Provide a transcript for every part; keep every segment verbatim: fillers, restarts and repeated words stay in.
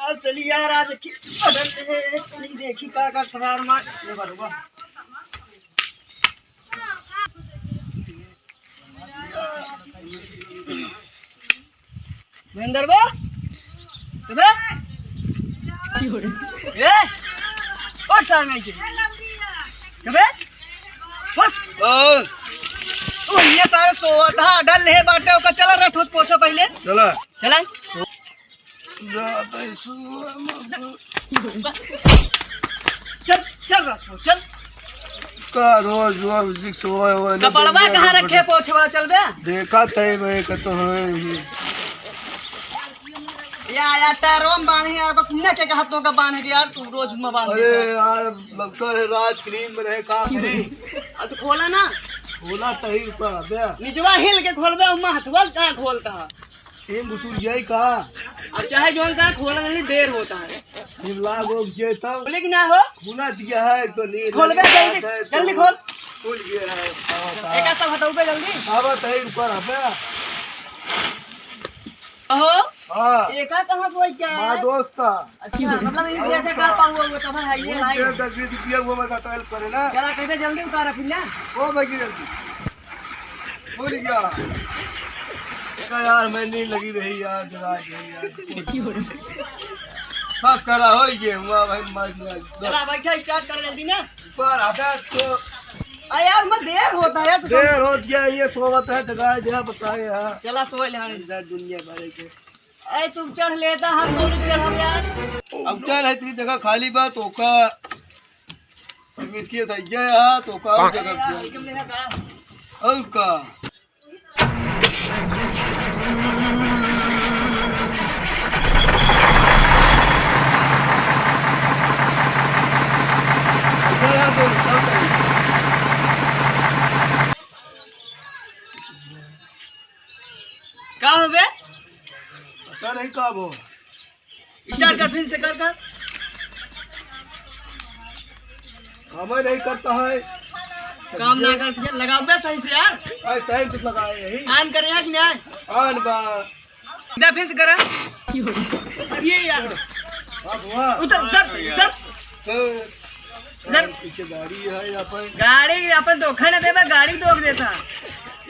अब चली यार, आज की ऑर्डर है, चली देखी का का तैयार मार, ये बरुआ। महेंद्र बा, अबे, ए, ओ सार नहीं के, अबे, ओ, ओ, ये तारे सोवत हा, डल है बाटे, ओका चला रथ होत पोछो पहिले। चला। चला। जाता ही सो-, चल, चल रथ हो, चल। का रोज, रोज उसी सोए, सोए, कपड़वा कहाँ रखे, पोछवा, चल बे। देखा तय मैं कतो है। या, या, टायरवा में बांधे, आपका कुन्ना के कहा तो का बांधे के यार, तू रोज में बांध अरे देता। यार, लमसर है, रात क्रीम में रहे, का करी? अब तो खोला ना। खोला तही ऊपर, अबे। निचवा हिल के खोलबे, उमा हथवा से कहाँ खोलता है? टीम बुतुर जाई का? अब चाहे जौन का खोला नहीं, देर होता है। टीम लाग हो गए तब। खोले कि ना हो? बुला दिया है तो नहीं खोलबे लगा जल्दी, है तो जल्दी खोल। खुल गया है। एक ऐसा हटाओ बे जल्दी। अब तही ऊपर, अबे। अहो, हाँ। एका कहाँ से होई क्या? हमारा दोस्त था। अच्छा, मतलब इन और देखा का का? पाऊ हुआ तब है ये वो लाइन। दस बीस रुपया वो बता तो हेल्प करे ना। चला, कहते जल्दी उतारा फिर ना। ओ भाई जल्दी। बोल क्या? का यार, मैं नींद लगी रही यार, जगा दे यार। बस करा हो ये हुआ भाई, मार दिया। चला बैठा, स्टार्ट कर जल्दी ना। पर आता तो आ यार, मैं देर होता है तो देर हो गया, ये सोवत है, जगा दिया, बताए यार। चला सोए ले, हाँ। इधर दुनिया भर के। ए, तू चढ़ लेता, हम दोनों चढ़ब यार। अब क्या रहे, तेरी जगह खाली बा, तो का, मिट्टी तो ये है, तो का और जगह यार, क्या? एकदम नहीं है का? और का? का हवे? पता नहीं का वो। स्टार्ट कर, फिर से कर, कर। हमें नहीं करता है। काम ना करती है, लगाओ बे सही से यार। अरे सही से लगाए यही। ऑन कर यहाँ कि नहीं? ऑन बा। दे फिर से करा। अरे यार। अब हुआ। उतर, उतर, उतर। तो उधर। पीछे गाड़ी है यहाँ पर। गाड़ी अपन धोखा ना देबा, गाड़ी धोख देता।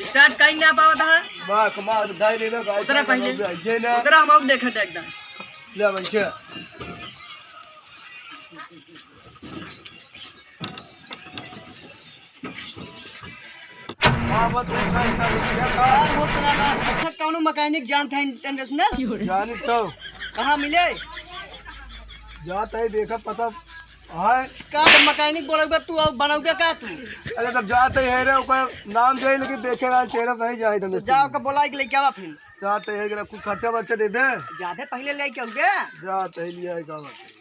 स्टार्ट कहीं ना पावत है। माँ, कमा, गाड़ी लेना, गाड़ी उतरा पहले। ये ना। उतरा, हम और देखे थे एकदम। ले, बच्चा। यार, वो तो ना, अच्छा, कौनो मैकेनिक जानता है इंटरनेशनल? जानी तो। कहाँ मिले? जाता है, देखा, पता है। का तो मैकेनिक बोलौगे तू और बनौगे का तू? अरे, तब जाते ही है रे, ओकर नाम जाई, लेकिन देखे ना, चेहरा सही जाई तो तुम। जाओ के बोला के लेके आवा फिर। जाते ही है, कुछ खर्चा वर्चा दे दे। जाते पहले लेके आओगे? जाते ही लिया है, का बात है।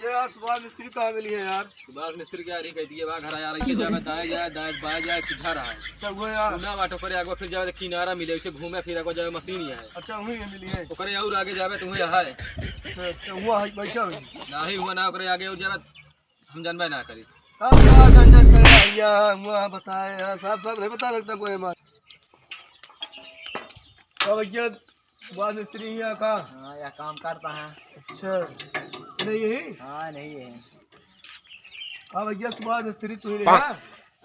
ये यार, सुभाष मिस्त्री कहाँ मिली है यार? सुभाष मिस्त्री के यार, ही कहती है, बा घर आ रही है, जाए, बताया जाए, दाएं, बाएं जाए, कि घर आए। अच्छा, वो यार। ना बाटो करे, आगो फिर जावे, तो किनारा मिले, उसे घूमे फिर, आगो जावे, मशीन ही है। अच्छा, वहीं है, मिली है। ओकरे और आगे जावे, तो वहीं है। अच्छा, अच्छा, वो है, बैठा है। नहीं हुआ ना, ओकरे आगे और जावे, हम जानबे ना करी। अब का झंझट करे भैया, हुआ बताए यार, साफ साफ नहीं बता सकता कोई हमारे। अब भैया, सुभाष मिस्त्री ही है का? हाँ, यह काम करता है। अच्छा, नहीं यही? हाँ, नहीं है। हाँ भैया, सुभाष मिस्त्री तू ही रहे ना?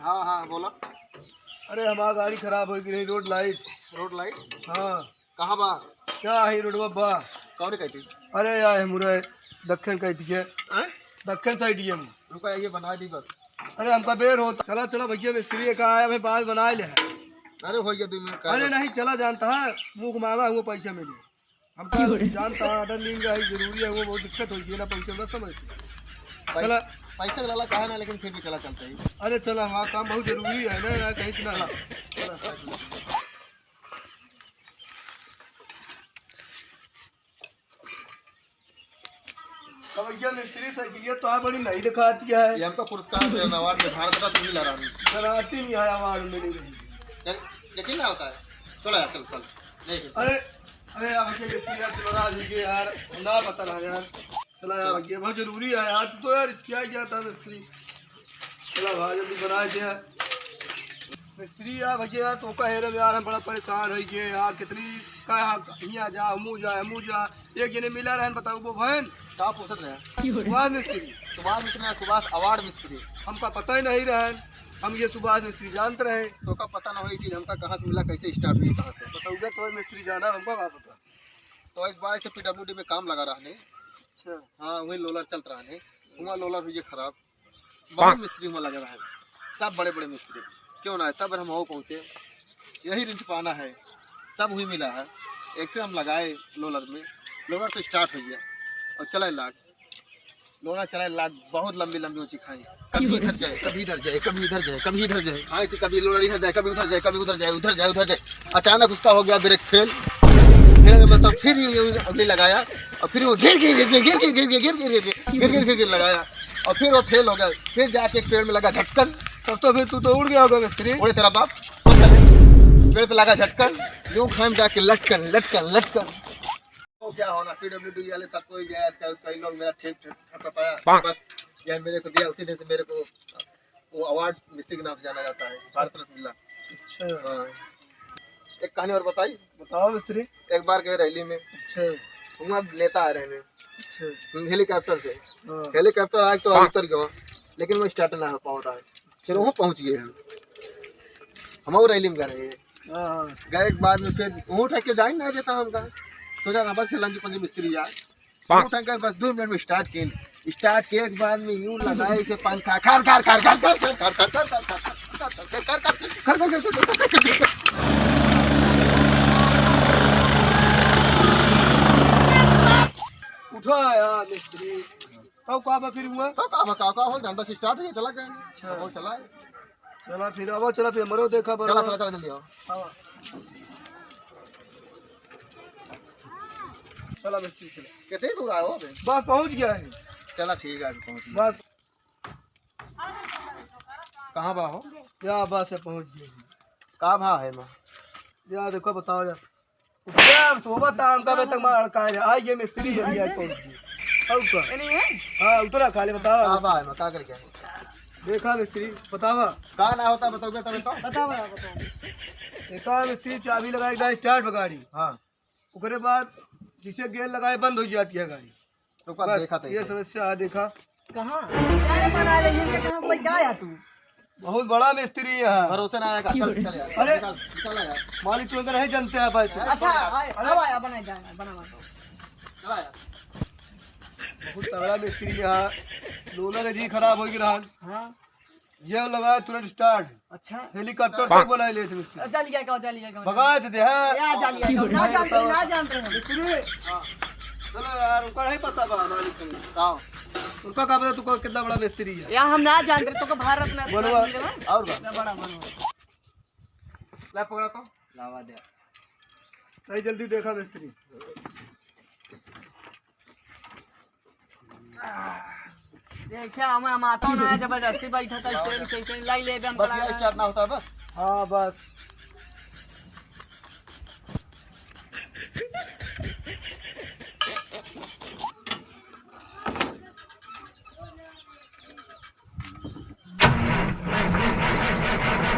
हाँ, हाँ, बोला। अरे, हमार गाड़ी खराब हो गई रही, रोड लाइट। रोड लाइट? हाँ। कहाँ बा? क्या है रोडवा बा? कौन कहती? अरे यार, हमरे दक्षिण कहती है। हैं? दक्षिण साइड ये हम। रुका, ये बना दी बस। अरे, हमका बेर होता। चला, चला भैया, मिस्त्री का आया, भाई, बाल बनाए ले। अरे, हो गया, दो मिनट का। अरे नहीं, चला, जानता है, मुंह घुमावा, वो पैसा मिले। हमका जानता है, ऑर्डर लिंग है, जरूरी है, वो बहुत दिक्कत होगी ना, पैसा मत समझ। पैसा, चला। पैसा के लाला कहा ना, लेकिन फिर भी चला, चलते ही। अरे चला, हमारा काम बहुत जरूरी है ना यार, कहीं इतना। चला। अब भैया मिस्त्री साइकिलिया तो आप बड़ी नहीं दिखाती है। ये हमका पुरस्कार मिला, अवार्ड में भारत रत्न मिला रानी। शरारती नहीं आया अवार्ड में नहीं रही। चल, यकीन ना होता है। चलो यार, चल, चल। नहीं, चल। अरे, अरे यार भैया मिस्त्री यार, चलो राज जी के यार, ना पता ना यार। चला यार भैया, बहुत जरूरी है यार, तू तो यार क्या ही जाता मिस्त्री। चला भाई, जल्दी बनाए दे। मिस्त्री यार, भैया यार, तोका हेरे में यार, हम बड़ा परेशान होइ गए यार। कितनी कहा, हियाँ जा, हमू जा, हमू जा। एक जने मिला रहन, बताओ वो बहन। का पूछत रहे? सुभाष मिस्त्री। सुभाष मिस्त्री ना, सुभाष अवार्ड मिस्त्री। हमका पता ही नहीं रहन, हम ये सुभाष मिस्त्री जानत रहे। तोका पता ना होई चीज हमका कहाँ से मिला, कैसे start हुई, कहाँ से? बताओगे तो मिस्त्री जाना, हमका का पता। तो एक बार ऐसे पीडब्ल्यूडी में काम लगा रहने। अच्छा। हाँ, वही लोलर चलत रहने। हुआ लोलर हुई खराब। बहुत मिस्त्री हुआ लगा रहा है, सब बड़े बड़े मिस्त्री। क्यों ना है, तब हम हो पहुँचे। यही रिंच पाना है, सब हुई मिला है। एक से हम लगाए लोलर में, लोलर तो start हो गया और चलाए लाग। लोलर चलाए लाग, बहुत लंबी लंबी ऊँची खाई, कभी इधर जाए, कभी इधर जाए, कभी इधर जाए, कभी इधर जाए। खाई थी, कभी लोलर इधर जाए, कभी उधर जाए, कभी उधर जाए, उधर जाए, उधर जाए। अचानक उसका हो गया ब्रेक फेल। फिर मतलब फिर ये अगली लगाया और फिर वो गिर गिर गिर गिर गिर गिर गिर गिर गिर गिर गिर गिर गिर गिर गिर लगाया और फिर वो फेल हो गया। फिर जाके एक पेड़ में लगा झटकन। तब तो फिर तू तो उड़ गया होगा मिस्त्री। उड़े तेरा बाप। पेड़ पे लगा झटकन, यूं खाई में जाके लटकन लटकन लटकन। तो क्या होना, पीडब्ल्यूडी वाले सबको ही गया आजकल, कई लोग मेरा ठीक ठीक ठप पाया। बस यह मेरे को दिया, उसी दिन से मेरे को वो अवार्ड मिस्त्री के नाम से जाना जाता है, भारत रत्न मिला। अच्छा। हाँ। एक कहानी और बताई। बताओ मिस्त्री। एक बार गए रैली में। अच्छा। वहाँ नेता आ रहे हैं। अच्छा। हेलीकॉप्टर से। हाँ। हेलीकॉप्टर आए तो उतर गया, लेकिन वो स्टार्ट ना हो पाता है। फिर वहाँ पहुँच गए हम। हम और रैली में गए रहे हैं। हाँ, हाँ। गए के बाद में फिर वहाँ उठा के जाए ना देता हमका। सोचा था बस लंज पंज मिस्त्री यार। पाक। उठा के बस दो मिनट में स्टार्ट किए। स्टार्ट किए के बाद में यूं लगाए इसे पंखा, खर, खर, खर। उठा यार मिस्त्री। कब का बा फिर हुआ? तो का बा, का, का हो, डंडा से स्टार्ट हो गया, चला गया। अच्छा। अब चला है। चला फिर, अब चला फिर, मरो देखा, चला, बराबर। चला, चला, जल्दी आओ। हाँ। चला मिस्त्री, चला। कितनी दूर आए हो अबे? बस पहुँच गया है। चला ठीक है, अभी पहुँच गया। बस। कहाँ बा हो? या बस है, पहुँच गया है। का भा है माँ? या देखो, बताओ यार। क्या तोबा ताम का बे तक मार का है? आ ये मिस्त्री है, भैया, पहुँच गया। और का? ये नहीं है? हाँ, उतरा खाली, बताओ। का भा है माँ, का करके है? देखा मिस्त्री, बतावा। का ना होता, बताओ, तबे तो। बताओ, बताओ, बताओ। देखा मिस्त्री, चाबी लगाए, एकदम स्टार्ट बा गाड़ी। हाँ। ओकरे बाद जैसे गेयर लगाए, बंद हो जाती है गाड़ी। रुका, बस, देखा था ये इसे। समस्या है, देखा। कहाँ? क्या रे, बना ले, इनके कहाँ से लेके आया तू? बहुत बड़ा मिस्त्री है। भरोसे ना आएगा, चल, चल यार। अरे! निकल, निकल यार। मालिक, तू अंदर है, जानते हैं भाई तू। अच्छा, आए, अरे! अब आया, बना, जा, बना, बना। चला यार। बहुत तगड़ा मिस्त्री है। लोलर जी खराब हो गया। हाँ। ये लगा तुरंत स्टार्ट। अच्छा। हेलीकॉप्टर तक बनाए ले थे मिस्त्री। चल गया क्या, चल गया क्या? भगा दे दे, हाँ। या चल गया क्या? ना जानते, ना जानते हम। मिस्त्री। हाँ। चलो यार, उनका नहीं पता बा, मालिक को। हाँ। उनका का पता तू को कितना बड़ा मिस्त्री है? या हम ना जानते, तो को भारत में बनवा। और बा। इतना बड़ा बनवा। ला पकड़ा तो। लावा दे। नहीं, जल्दी देखा मिस्त्री। देखिए, हमें, हम आता ना है, जबरदस्ती बैठा था, स्टेरिंग से स्टेरिंग लाई ले, हम बस पकड़ा ये ना। स्टार्ट ना होता है, बस। हाँ, बस।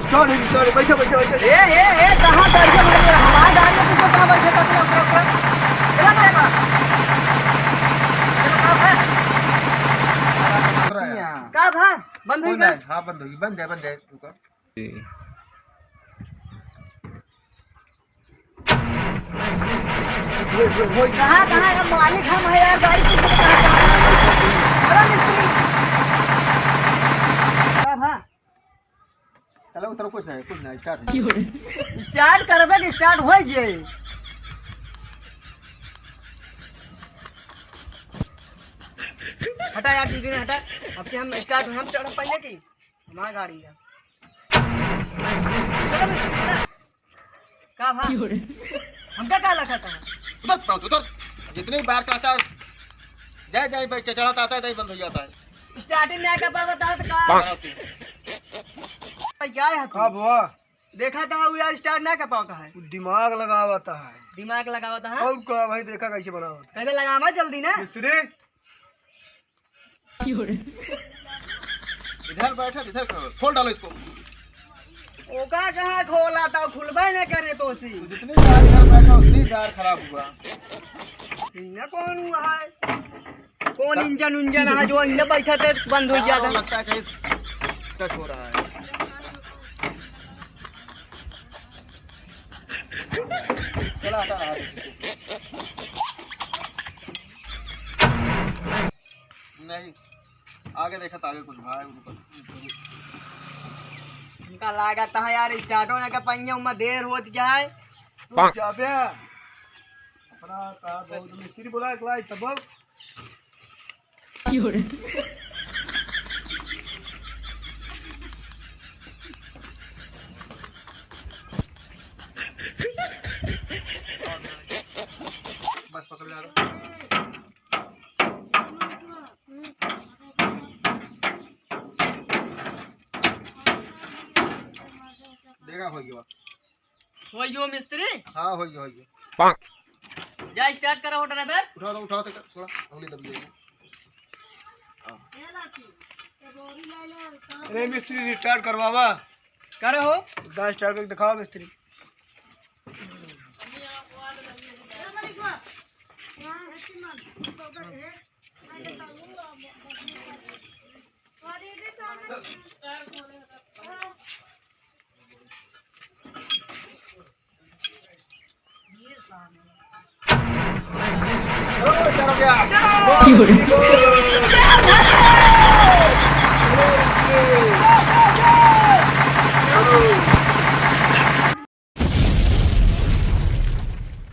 चढ़, चढ़, बैठो, बैठो, बैठो। ए, ए, ए, कहाँ बैठे, बैठे? हमारे गाड़ी में तुम लोग कहाँ बैठे? चलो, चलो, चलो, चलो। चलो, चलो, चलो। चलो, कहाँ है? उतरा है। का भा? बंद हुई कौन का? है? हाँ, बंद होगी, बंद है, बंद है, रुको। कहाँ, कहाँ का मालिक हम है यार, गाड़ी किसको कहाँ, कहाँ? अरे मिस्त्री। का भा? चलो, उतरो, कुछ नहीं, कुछ नहीं, स्टार्ट है। स्टार्ट करबे कि स्टार्ट हो जाए। हटा यार, टीवी में हटा। अब कि हम स्टार्ट, हम चढ़ पहले की हमारा गाड़ी है। चलो, चलो। का भा? हमका का लगा था? उधर, उधर। जितनी बार चढ़ता है, जय जय भाई चढ़ाता आता है, नहीं बंद हो जाता है। स्टार्टिंग नहीं कर पावत है तो का? क्या है तू? का भा? देखा था वो यार, स्टार्ट ना कर पावत है। वो दिमाग लगावत है। दिमाग लगावत है। और का भाई, देखा कैसे बनावत है। कैसे लगावा जल्दी ना। मिस्त्री। इधर बैठा, इधर करो, खोल डालो इसको। ओका कहाँ खोला था, खुलबे न करे तो सी। जितनी बार इधर बैठा, उतनी बार खराब हुआ। इन्ना कौन हुआ है? कौन का- इंजन उंजन है जो इन्ना बैठा थे बंद हो गया था? लगता है कहीं टच हो रहा है। चला, हटा, हटा। नहीं, आगे देखा था, आगे कुछ भाई उनको। हमका लागत है यार, स्टार्ट होने का पहिया में देर होत गया है। तू जाबे। अपना का बहुत मिस्त्री बोला, एक लाई तब। बस पकड़ ले, आ रहा। देखा, हो गया। हो गयो मिस्त्री? हाँ, हो गया, हो गया। जा स्टार्ट करा हो ड्राइवर। उठा दो, उठा दो, थोड़ा उंगली दब गई। हाँ। अरे मिस्त्री, स्टार्ट करवावा। करो हो। जा स्टार्ट करके दिखाओ मिस्त्री।